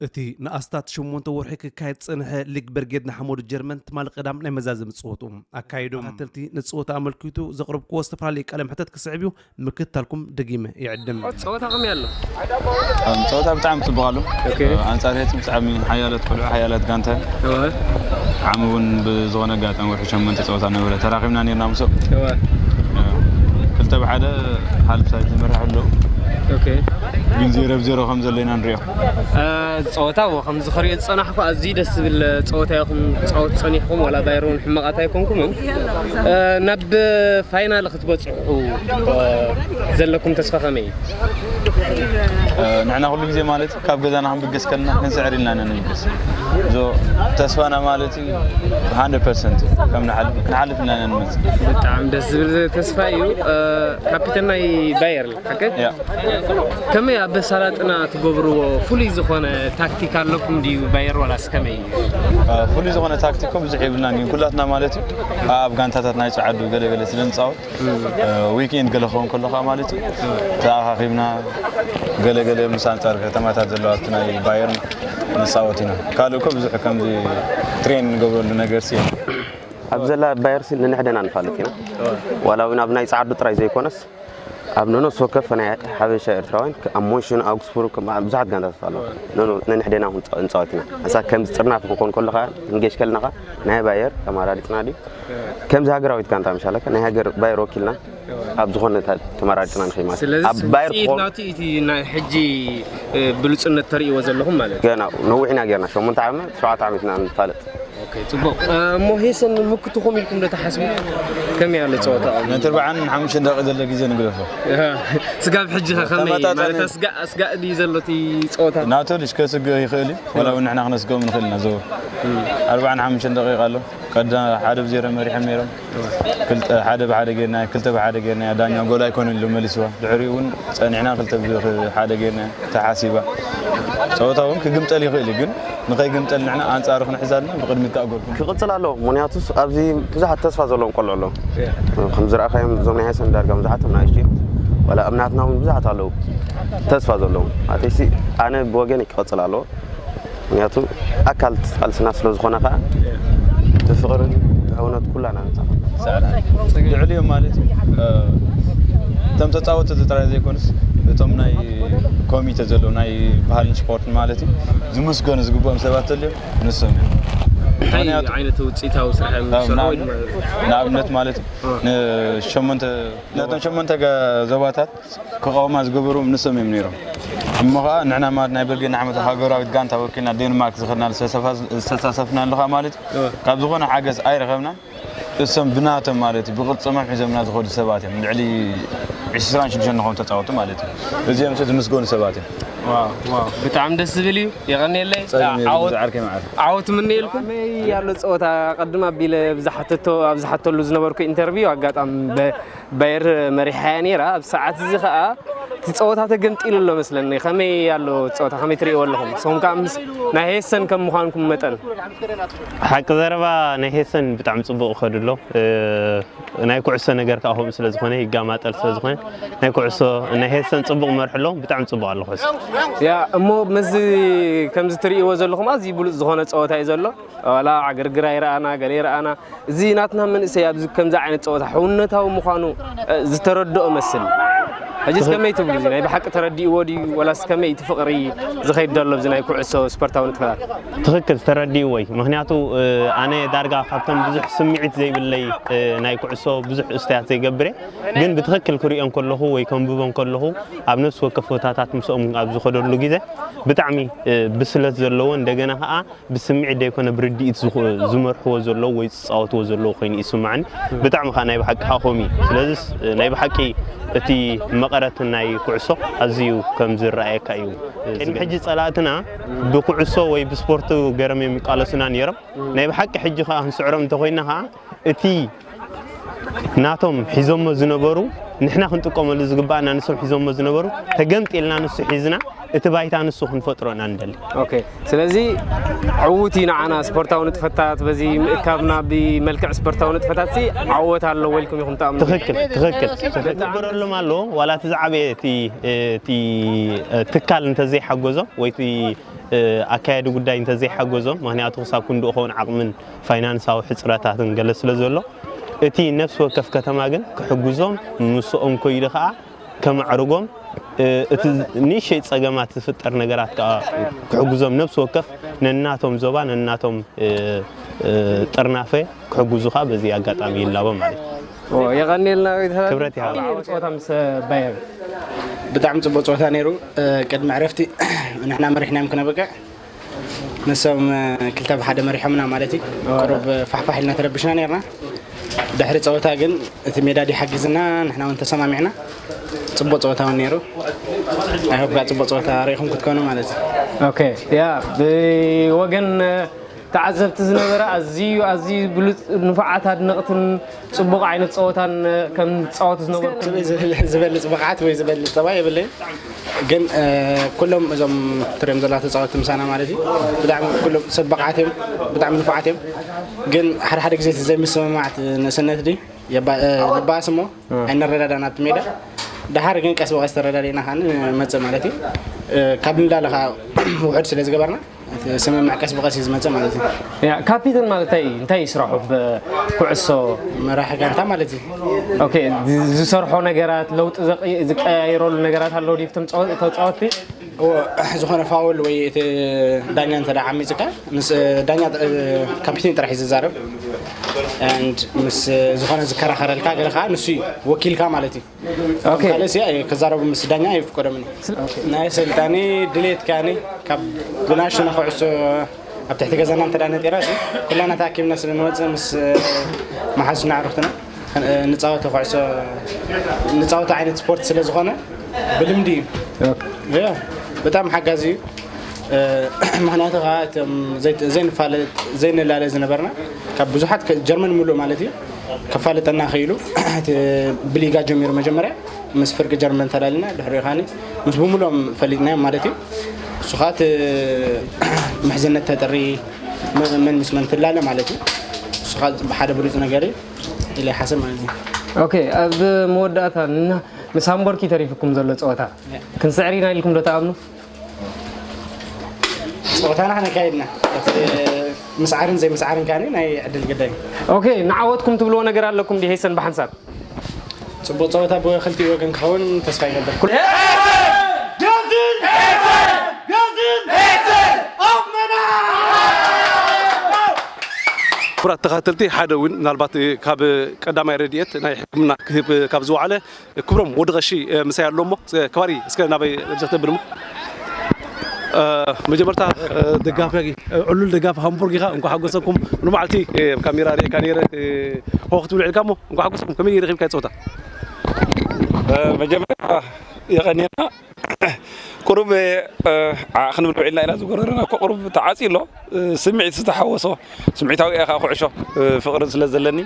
እቲ ንኣስታት ሸሞንተ ወርሒ ክካየድ ዝጸንሐ ሊግ በርጌድ ንሓመዱ ጀርመን ትማሊ ቀዳም ናይ መዛዘሚ ጸወትኡ ኣካይዱ። ተኸታተልቲ ነቲ ጸወታ ኣመልኪቱ ዘቕረብክዎ ዝተፈላለዩ ቃለ መሕተት ክስዕብ እዩ። ምክትታልኩም ደጊመ ይዕድም። ጸወታ ከመይ ኣሎ? ጸወታ ብጣዕሚ ጽቡቕ ኣሎ። ኣንጻር ሄትም ብጣዕሚ ሓያላት ቆልዑ፣ ሓያላት ጋንታ። ዓሚ እውን ብዝኾነ ኣጋጣሚ ወርሒ ሸሞንተ ጸወታ ነበረ። ተራኺብና ነርና ምስኦም። ክልተ ብሓደ ሃልፍ ሳይድ ዝመርሕ ኣሎ። ግን ዜሮ ብ ዜሮ ከም ዘሎ ኢና ንሪኦ። ጸወታ ከምዚ ክሪኦ ዝጸናሕኩ ኣዝዩ ደስ ዝብል ጸወታ ኢኹም ትጻወቱ ጸኒሕኩም፣ ዋላ ባየር እውን ሕማቓት ኣይኮንኩምን። ናብ ፋይናል ክትበጽሑ ዘለኩም ተስፋ ከመይ እዩ? ንሕና ኩሉ ግዜ ማለት ካብ ገዛና ክንብገስ ከለና ክንስዕር ኢልና ኢና ንብገስ። ዞ ተስፋና ማለት እዩ ሃንድረድ ፐርሰንት ከም ንሓልፍ ክንሓልፍ ኢልና ኢና ንመጽእ። ብጣዕሚ ደስ ዝብል ተስፋ እዩ። ካፒተን ናይ ባየር ሓቀ ያ ከመይ ኣብ ኣሳላጥና ትገብርዎ ፍሉይ ዝኾነ ታክቲክ ኣለኩም ድዩ ባየር ዋላስ ከመይ እዩ? ፍሉይ ዝኾነ ታክቲኮ ብዙሕ የብልናን ግን ኩላትና ማለት እዩ ኣብ ጋንታታት ናይ ጸዓዱ ገለገለ ስለ ንጻወት ዊክኤንድ ገለ ክኸውን ከሎ ከዓ ማለት እዩ ተኣኻኺብና ገለገለ ምስ ኣንጻር ከተማታት ዘለዋ ኣብቲ ናይ ባየርን ንፃወት ኢና ካልእ እኮ ብዙሕ ከምዚ ትሬን ንገብረሉ ነገር ሲ ኣብ ዘላ ባየር ሲ ንንሕደና ንፋለጥ ኢና ዋላ እውን ኣብ ናይ ፃዓዱ ጥራይ ዘይኮነስ ኣብ ነኖስ ወከፍ ናይ ሓበሻ ኤርትራውያን ኣብ ሞንሽን ኣውግስቡርግ ብዙሓት ጋንታታት ኣለዋ ነንሕደና ንፃወት ኢና እሳ ከምዚ ጥርናፍ ክኾን ከሎ ከዓ ንጌሽ ከለና ከዓ ናይ ባየር ተማራሪፅና ድዩ ከምዚ ሃገራዊት ጋንታ ምሻለካ ናይ ሃገር ባየር ወኪልና ኣብ ዝኾነ ተመራሪፅና ንኸይድ ማለት እዩ። ስለዚ ኣብ ባየር ውፅኢት ክኾን ናቱ እቲ ናይ ሕጂ ብሉፅነት ተርእይዎ ዘለኹም ማለት እዩ። ገና ነዊሕ ኢና ጌርና ሸሞንተ ዓመት ሸውዓተ ዓመት ኢና ንፋለጥ። ኦኬ፣ ፅቡቅ። እሞ ሄሰን ምክትኹም ኢልኩም ዶ ትሓስቡ? ከመይ ኣሎ ፀወታኦም? ነቲ ኣርብዓን ሓሙሽተን ደቂቕ ዘሎ ግዜ ንግደፎ። ስጋብ ሕጂ ኸ ከመይ ተመጣጣኒ ማለት ኣስጋእ ኣስጋእ ድዩ ዘሎ እቲ ፀወታ? ናቱ ልሽ ከስግእ ይኽእል እዩ። ወላ እውን ንሕና ክነስግኦም ንኽእል ኢና። ዞ ኣርብዓን ሓሙሽተን ደቂቕ ኣሎ። ቀዳ ሓደ ብዜሮ መሪሖም ነይሮም ክልተ ሓደ ብሓደ ጌርና ክልተ ብሓደ ጌርና ዳኛ ጎል ኣይኮነን ኢሉ መሊስዋ ድሕሪኡ እውን ጸኒዕና ክልተ ብሓደ ጌርና ተሓሲባ ጸወታ እውን ክግምጠል ይኽእል እዩ ግን ንኸይግምጠል ንሕና ኣንጻሩ ክንሕዝ ኣለና ብቕድሚት ከዓ ጎል ክቕጽል ኣለዎ ምክንያቱ ኣብዚ ብዙሓት ተስፋ ዘለዎም ቆልዑ ኣለዉ ከም ዝረኣኻዮም እዞም ናይ ሃይሰን ዳርጋ ብዙሓት ናእሽቱ እዮም ዋላ ኣብ ናትና እውን ብዙሓት ኣለዉ ተስፋ ዘለዎም ኣተሲ ኣነ ብወገን ክቐጽል ኣለዎ ምክንያቱ ኣካል ቃልስና ስለ ዝኾነ ከዓ ብፍቕርን ብሕውነት ኩላና ንፃ ልዕሊኦም ማለት እዩ እቶም ተፃወቲ ጥራይ ዘይኮኑስ እቶም ናይ ኮሚተ ዘለዉ ናይ ባህልን ስፖርትን ማለት እዩ ዝምስገኑ ዝግብኦም ሰባት ተልዮም ንሶም እዮም እንታይ ምክንያቱ ዓይነት ውፅኢታዊ ስራሕ የምሰሩ ወይ ድማ ንኣብነት ማለት እዩ ንሸሞንተ ነቶም ሸሞንተ ዞባታት ክቐውማ ዝገበሩ ንሶም እዮም ነይሮም። እሞ ኸዓ ንሕና ማለት ናይ ብርጌድ ንሓመዱ ሃገራዊት ጋንታ ወኪልና ዴንማርክ ዝኸድናሉ ዝተሳተፍናሉ ኸዓ ማለት እዩ ካብ ዝኾነ ሓገዝ ኣይረኸብናን። እሶም ብናቶም ማለት እዩ ብቕልፅሞም ሒዞምና ዝኸዱ ሰባት እዮም። ልዕሊ ዕስራን ሽዱሽተን ዝኾኑ ተፃወቱ ማለት እዩ። እዚኦም ሲ ዝምስገኑ ሰባት እዮም። ዋው ዋው ብጣዕሚ ደስ ዝብል እዩ። የቐንየለይ። ጸገም የብሉን ዓወት ዝዓርከይ መዓር። ዓወት ምነየልኩም። ከመይ ኣሎ ፀወታ ቅድም ኣቢለ ብዝሓተቶ ኣብ ዝሓተሉ ዝነበርኩ ኢንተርቪው ኣጋጣሚ ባየር መሪሓያ ነይራ። ኣብዚ ሰዓት እዚ ኸኣ እቲ ጸወታ ተገምጢሉ ኣሎ መስለኒ። ከመይ ኣሎ እቲ ጸወታ? ከመይ ትርእይዎ ኣለኹም? ንስኹም ከኣ ምስ ናይ ሄሰን ከም ምዃንኩም መጠን። ሓቂ ዘረባ ናይ ሄሰን ብጣዕሚ ጽቡቕ ይኸዱ ኣሎ። ናይ ኩዕሶ ነገር ከኣ ከምኡ ስለ ዝኾነ ይጋማጠል ስለ ዝኾነ ናይ ኩዕሶ ናይ ሄሰን ጽቡቕ ይመርሑ ኣለዉ። ብጣዕሚ ጽቡቕ ኣሎ ኩዕሶ። ያ እሞ ምስዚ ከምዚ ትርእይዎ ዘለኹም ኣዝዩ ብሉጽ ዝኾነ ጸወታ እዩ ዘሎ። ዋላ ዕግርግር ኣይረኣና ገለ ይረኣና እዚ ናትና መንእሰይ ኣብዚ ከምዚ ዓይነት ፀወታ ሕውነታዊ ምዃኑ ዝተረድኦ መስል ሕጂስ ከመይ ትብሉ እዚ ናይ ብሓቂ ተረዲእዎ ድዩ ወላስ ከመይ እቲ ፍቕሪ ዝኸይድ ዘሎ ኣብዚ ናይ ኩዕሶ ስፖርታዊ ንጥፈታት ትኽክል ተረዲእዎ እዩ ምኽንያቱ ኣነ ዳርጋ ካብቶም ብዙሕ ስምዒት ዘይብለይ ናይ ኩዕሶ ብዙሕ እስተያት ዘይገብር እየ ግን ብትኽክል ክሪኦ እንከለኹ ወይ ከንብቦ እንከለኹ ኣብ ነፍሲ ወከፍ ቦታታት ምስኦም ኣብ ዝኸደሉ ግዜ ብጣዕሚ ብስለት ዘለዎ እንደገና ከዓ ብስምዒት ደይኮነ ብርድኢት ዝመርሕዎ ዘለዉ ወይ ዝፃወትዎ ዘለዉ ኮይኑ ይስማዕኒ። ብጣዕሚ ከዓ ናይ ብሓቂ ከዓ ከምኡ እዩ። ስለዚስ ናይ ብሓቂ እቲ መቐረት ናይ ኩዕሶ ኣዝዩ ከም ዝረኣየካ እዩ። ቅድሚ ሕጂ ፀላእትና ብኩዕሶ ወይ ብስፖርት ገይሮም እዮም ይቃለሱና ነይሮም። ናይ ብሓቂ ሕጂ ከዓ ክንስዕሮም እንተኮይንና ከዓ እቲ ናቶም ሒዞሞ ዝነበሩ፣ ንሕና ክንጥቀመሉ ዝግባኣና ንሶም ሒዞሞ ዝነበሩ፣ ተገምጢልና ንሱ ሒዝና፣ እቲ ባይታ ንሱ ክንፈጥሮ ኢና ንደሊ። ኦኬ። ስለዚ ዕዉት እዩ ንዓና ስፖርታዊ ንጥፈታት በዚ ምእካብና ብመልክዕ ስፖርታዊ ንጥፈታት ሲ ዓወት ኣለዎ ኢልኩም ኢኹም ትኣምኑ? ትኽክል ትኽክል። ክግበረሎም ኣለዎ። ዋላ እቲ ዝዓበየ እቲ እቲ ትካል እንተዘይሓገዞ ወይ እቲ ኣካያዲ ጉዳይ እንተዘይሓገዞ፣ ምክንያቱ ክሳብ ክንድኡ ከውን ዓቕምን ፋይናንሳዊ ሕፅረታትን ገለ ስለ ዘሎ፣ እቲ ነፍሲ ወከፍ ከተማ ግን ክሕግዞም፣ ምስኦም ኮይሉ ከዓ ከመዕርጎም፣ እቲ ንእሸይ ፀገማት ዝፍጠር ነገራት ከዓ ክሕግዞም፣ ነፍሲ ወከፍ ነናቶም ዞባ ነናቶም ጥርናፈ ክሕግዙ ከዓ በዚ ኣጋጣሚ ይላቦ ማለት እዩ። የቐኒልና። ክብረት ይሃብ። ጸወታ ምስ ባየር ብጣዕሚ ጽቡቅ ጸወታ ነይሩ። ቅድሚ ዕረፍቲ ንሕና መሪሕናዮም ክነበቅዕ ንሶም ክልተ ብሓደ መሪሖምና ማለት እዩ። ቁሩብ ፋሕፋሕ ኢልና ተረብሽና ነርና። ድሕሪ ጸወታ ግን እቲ ሜዳ ድዩ ሓጊዝና፣ ንሕና እውን ተሰማሚዕና። ጽቡቅ ጸወታ እውን ነይሩ። ኣይሆፕ ከዓ ጽቡቅ ጸወታ ርኢኹም ክትኮኑ ማለት እዩ። ኦኬ። ያ ብወገን ተዓዘብቲ ዝነበረ ኣዝዩ ኣዝዩ ብሉጽ ንፉዓት ኣድነቕትን ጽቡቕ ዓይነት ጸወታን ከም ዝጻወቱ ዝነበርኩም ዝበልጽ ብቕዓት ወይ ዝበልጽ ጠባይ የብለይን። ግን ኩሎም እዞም ትሪኦም ዘለዋ ተጻወትቲ ምሳና ማለት እዩ ብጣዕሚ ኩሎም ሰብ ብቕዓት እዮም፣ ብጣዕሚ ንፉዓት እዮም። ግን ሓደ ሓደ ግዜ እቲ ዘይምስምማዕ እቲ ንእስነት ድዩ የባ- እ፣ ንባኣስ እሞ ኣይንረዳዳን ኣብቲ ሜዳ። ደሓር ግን ቀስ ብቐስ ተረዳዲእና ከዓ ንመጽእ ማለት እዩ። እ፣ ካብ ንላለ ከዓ ውሑድ ስለ ዝገበርና እቲ ስምምዕ ቀስ ብቐስ እዩ ዝመጽእ ማለት እዩ። ያ ካፒተን ማለት እንታይ እንታይ ይስራሑ ብኩዕሶ መራሒ ጋንታ ማለት እዩ። ኦኬ። ዝሰርሖ ነገራት ለውጢ ዘቂ- ዝቀያየረሉ ነገራት ኣለዉ ድዩ ተጻወትቲ? እዎ፣ ዝኾነ ፋውል ወይ እቲ ዳኛ እንተ ደኣ ዓሚጽካ ምስ ዳኛ ካፒቴን ጥራሕ እዩ ዝዛረብ። And ምስ ዝኾነ ዝከራኸረልካ ገለ ከዓ ንሱ እዩ ወኪልካ ማለት እዩ። ኦኬ። ካልእ ሲ ክዛረቡ ምስ ዳኛ ኣይፍቀዶምን እዩ። ናይ ሰልጣኒ ድሌት ከኣኒ ካብ ብናሽና ኩዕሶ ኣብ ትሕቲ ገዛና እንተ ደኣ ነጢራ ኩላና ተኣኪብና ስለ ንወፅእ ምስ መሓዙትና ኣዕሩኽትና ንፃወቶ ኩዕሶ ንፃወቶ ዓይነት ስፖርት ስለ ዝኾነ ብልምዲ እዩ። ያ፣ ብጣዕሚ ሓጋዚ እዩ። ምክንያቱ ከዓ እቶም ዘይት- ዘይንፋለጥ ዘይንላለ ዝነበርና ካብ ብዙሓት ከ- ጀርመን ምሉእ ማለት እዩ ከፋልጠና ክኢሉ እቲ ብሊጋ ጀሚሩ መጀመርያ ምስ ፍርቂ ጀርመን ተላሊና ድሕሪኡ ከዓ ምስ ብምሉኦም ፈሊጥናዮም ማለት እዩ። እሱ ከዓ እቲ ምሕዝነት ተጥሪ መ- መን ምስ መን ትላለ ማለት እዩ። እሱ ከዓ ብሓደ ብሉፅ ነገር እዩ ኢለ ይሓስብ ማለት እዩ። ኦኬ። ኣብ መወዳእታ ና- ምስ ሃምቦርኪ ተሪፍኩም ዘሎ ፀወታ ክንስዕር ኢና ኢልኩም ዶ ትኣምኑ? ፀወታና ከነካይድና ምስዓርን ዘይምስዓርን ከዓ ናይ ዕድል ግዳይ እዩ። ኦኬ። ንዓወትኩም ትብልዎ ነገር ኣለኩም ድዩ ሄሰን ብሓንሳብ? ፅቡቅ ፀወታ ብክልቲኡ ወገን ክኸውን ተስፋ ይገብር። ክቡራት ተኸታተልቲ፣ ሓደ እውን ምናልባት ካብ ቀዳማይ ረድኤት ናይ ሕክምና ክህብ ካብ ዝወዓለ ክብሮም ወዲ ቀሺ ምሳይ ኣሎ እሞ፣ ከባሪ እስከ ናበይ ዘተብል እሞ። መጀመርታ ደጋፊ ዕሉል ደጋፊ ሃምቡርግ ኢኻ፣ እንኳ ሓጎሰኩም። ንመዓልቲ ካሜራ ሪእካ ነይረ ሆ ክትብል ዒልካ እሞ እንኳ ሓጎሰኩም። ከመይ ረኺብካ ፀወታ? መጀመርያ የቐንየና። ቁሩብ ዓዕ ክንብል ውዒልና ኢና። ዝጎረረና እኮ ቁሩብ ተዓፅዩ ኣሎ። ስምዒት ዝተሓወሶ፣ ስምዒታዊ እየ ከዓ ኩዕሾ ፍቕርን ስለ ዘለኒ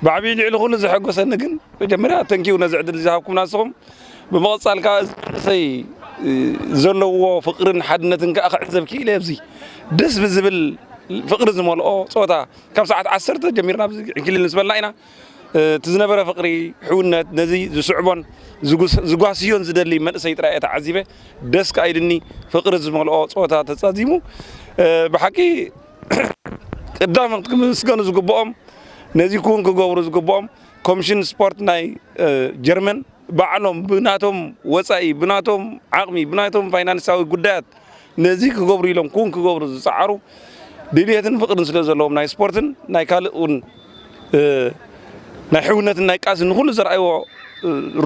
ብዓብዪ ልዕሊ ኩሉ ዘሐጎሰኒ ግን መጀመርያ ተንኪዩ ነዚ ዕድል ዝሃብኩምና ንስኹም። ብምቕፃል ከዓ እዚ መንእሰይ ዘለዎ ፍቕርን ሓድነትን ከዓ ክዕዘብ ክኢለ ኣብዚ ደስ ብዝብል ፍቕሪ ዝመልኦ ፀወታ ካብ ሰዓት ዓሰርተ ጀሚርና ኣብዚ ዕንክሊል ምስ በልና ኢና። እቲ ዝነበረ ፍቕሪ፣ ሕውነት፣ ነዚ ዝስዕቦን ዝጓስዮን ዝደሊ መንእሰይ ጥራይ እየ ተዓዚበ። ደስ ከኣ ኢሉኒ። ፍቕሪ ዝመልኦ ጸወታ ተጻዚሙ። ብሓቂ ቀዳሞት ክምስገኑ ዝግብኦም፣ ነዚ ክውን ክገብሩ ዝግብኦም ኮሚሽን ስፖርት ናይ ጀርመን ባዕሎም ብናቶም ወጻኢ፣ ብናቶም ዓቕሚ፣ ብናቶም ፋይናንሳዊ ጉዳያት ነዚ ክገብሩ ኢሎም ክውን ክገብሩ ዝጸዓሩ ድልየትን ፍቕርን ስለ ዘለዎም ናይ ስፖርትን ናይ ካልእ እውን ናይ ሕውነትን ናይ ቃልስን ንኹሉ ዘርኣይዎ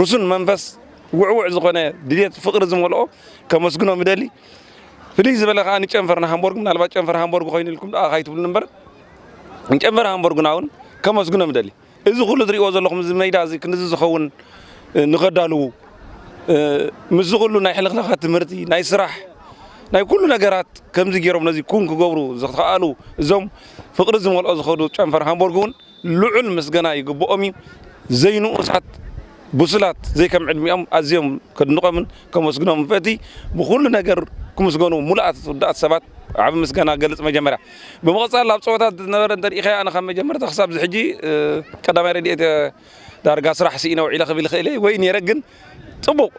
ርሱን መንፈስ ውዕውዕ ዝኾነ ድልየት ፍቕሪ ዝመልኦ ከመስግኖም እደሊ። ፍልይ ዝበለ ከዓ ንጨንፈርና ሃምቦርግ፣ ምናልባት ጨንፈር ሃምቦርግ ኮይኑ ኢልኩም ደኣ ካይትብሉኒ እምበር ንጨንፈር ሃምቦርግና እውን ከመስግኖም እደሊ። እዚ ኩሉ ትሪእዎ ዘለኹም እዚ ሜዳ እዚ ክንድዚ ዝኸውን ንኸዳልዉ ምስዚ ኩሉ ናይ ሕልኽላኻት ትምህርቲ ናይ ስራሕ ናይ ኩሉ ነገራት ከምዚ ገይሮም ነዚ ኩን ክገብሩ ዝኸኣሉ እዞም ፍቕሪ ዝመልኦ ዝኸዱ ጨንፈር ሃምቦርግ እውን ልዑል ምስገና ይግብኦም እዩ። ዘይንኡሳት ብሱላት ዘይከም ዕድሚኦም ኣዝዮም ከድንቖምን ከመስግኖም ፈቲ ብኩሉ ነገር ክምስገኑ ሙሉኣት ውዳኣት ሰባት ዓብ ምስጋና ገልጽ። መጀመርያ ብምቕጻል ኣብ ጸወታት ዝነበረ እንተሪኢኻ ኣነ ካብ መጀመርታ ክሳብ ዝሕጂ ቀዳማይ ረድኤት ዳርጋ ስራሕ ስኢነ ውዒለ ክብል ይኽእል ወይ ነረ ግን ጽቡቕ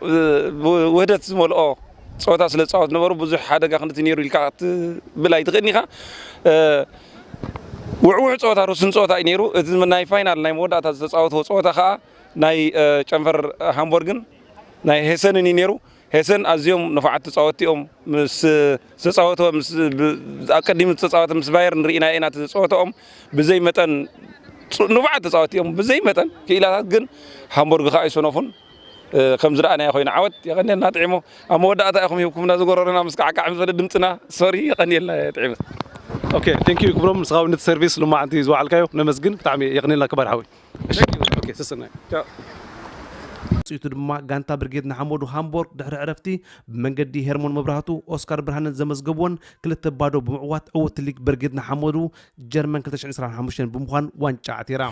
ውህደት ዝመልኦ ጸወታ ስለ ዝጻወት ነበሩ ብዙሕ ሓደጋ ክንድቲ ነይሩ ኢልካ ክትብል ኣይትኽእልኒ ኢኻ። ውዕውዕ ጸወታ ሩስን ጸወታ እዩ ነይሩ። እቲ ናይ ፋይናል ናይ መወዳእታ ዝተጻወትዎ ጸወታ ከዓ ናይ ጨንፈር ሃምቦርግን ናይ ሄሰንን እዩ ነይሩ። ሄሰን ኣዝዮም ንፉዓት ተጻወትቲ እዮም። ምስ ዝተጻወትዎ ኣቀዲሙ ዝተጻወተ ምስ ባየርን ርኢና ኢና ተጻወተኦም ብዘይ መጠን ንፉዓት ተጻወትቲ እዮም። ብዘይ መጠን ክኢላታት ግን ሃምቦርግ ከዓ ኣይሰነፉን። ከም ዝረኣናዮ ኮይኑ ዓወት የቐንየልና ጥዒሞ። ኣብ መወዳእታ ኢኹም ሂብኩምና ዝጎረረና ምስ ከዓካዕ ምስ በለ ድምፅና ሶሪ የቐንየልና ጥዒመ። ኦኬ ቴንክ ዩ ክብሮም ንስኻ እውን ነቲ ሰርቪስ ሎማዓንቲ ዝወዓልካዮ ነመስግን። ብጣዕሚ የቕንየልና ክባር ሓወይ። ኦኬ ሰሰናዩ። ውፅኢቱ ድማ ጋንታ ብርጌድ ንሓመዱ ሃምቦርግ ድሕሪ ዕረፍቲ ብመንገዲ ሄርሞን መብራህቱ ኦስካር ብርሃንን ዘመዝገቡዎን ክልተ ባዶ ብምዕዋት ዕውት ሊግ ብርጌድ ንሓመዱ ጀርመን ክልተ ሽሕን ዕስራን ሓሙሽተን ብምዃን ዋንጫ ዓቲራ።